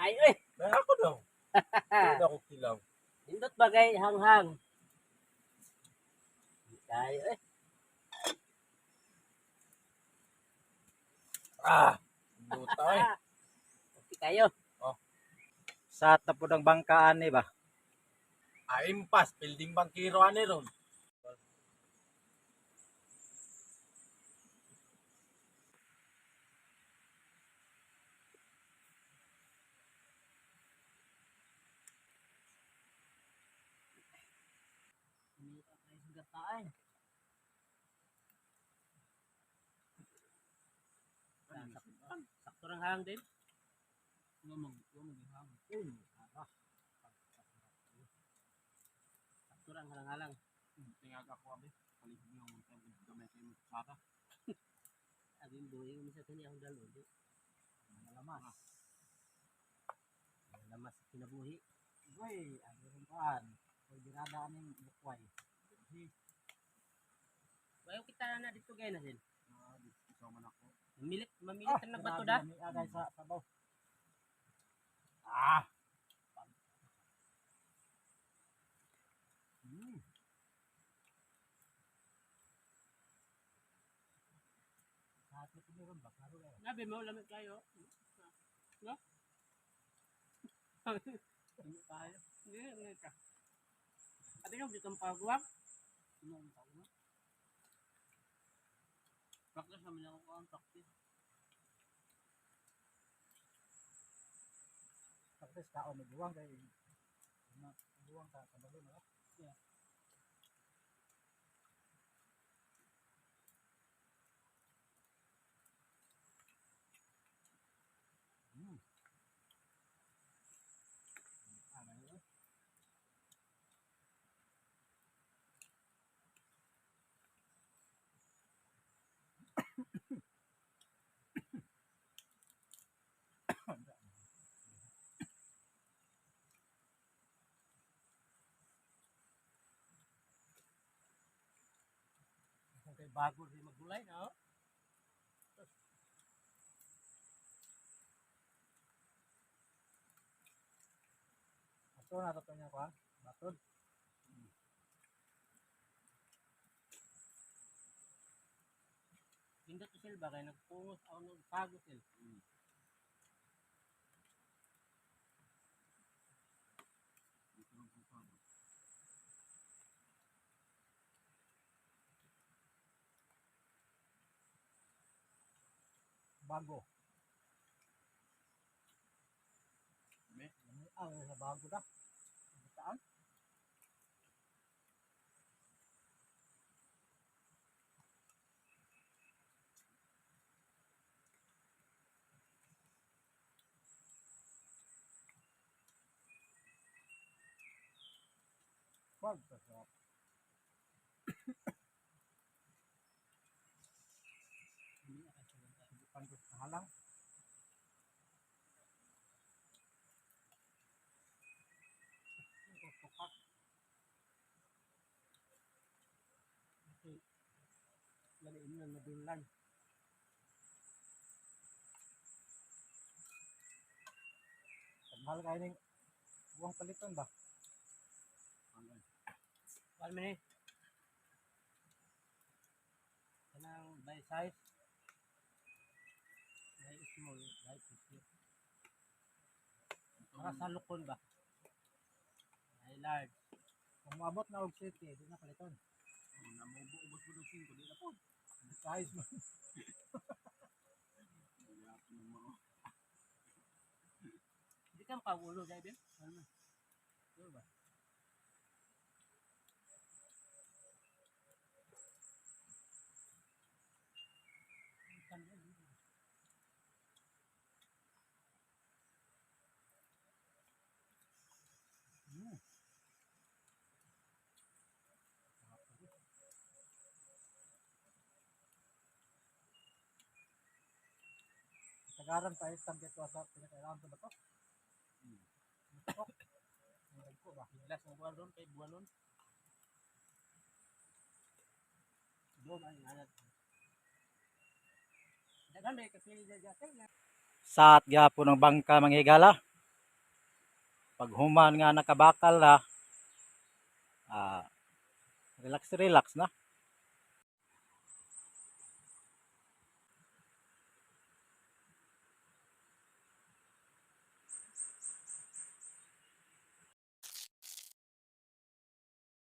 Kayo eh. May ako daw. Hindi ako kilaw. Nindot ba kay hanghang? Kayo eh. Ah! Luta eh. Okay kayo. Sa tapod ang bangkaan ni ba? Ah, impas. Building bangkiro ani ron. Kumita tayo sa gataan. Sakto, sakto ng hang din. Sakto lang halang-halang. Tingag ako abi. Palihog yung gamay kayo magsara. Abi buhi ko minsan kani akong dalo di. Lamas. Lamas sa kinabuhi. Uy, ang iyong kuan. Uy, birada aning bukway. Bayo kita na dito gay na sin. Ah, dito man ako. Mamilit, mamilit ang nagbato da. Grabe, agay sa sabaw. Ah! Sa ato meron ba? Klaro eh. Nabi mo lamig kayo. No? Lamig kayo. Hindi, hindi ka. Abi no dito ang pagwa. Ano ang pagwa? Practice naman ako ang practice. Practice kao may buwang kay na buwang sa kabalo na. Yeah. Ah, ganun, eh. Kung kay bago rin magulay na. Oh. Ato na to niya kuan. Batod. Pindot to silba kay nagpungos ako nagpago sil. Dito lang kung paano. Bago. Me? Ah, sa bago da. Bataan. Wag pa sa Pangkot sa halang. Tukak. Okay. Lamiin na nadunlan. Mahal kayo ning buwang paliton ba? 1 minute. Kanang by size. By small, by medium. Para sa lukon ba? By large. Kung moabot na og city, di na paliton. Oh, namubo-ubos mo ng 5, di na po. Size man. Hindi ako ng mga. Di ka makaulo, Jaiben? Ano? Ano ba? Sagaran pa isang dito sa pinakailangan ko ba to? Tok. Ang dagko ba? Higlas ng buwan ron, kay buwan nun. Doon ang anak. Daghan ba kapili dyan dyan? Saat gyapon ang bangka manghigala. Pag human nga nakabakal na, relax relax na.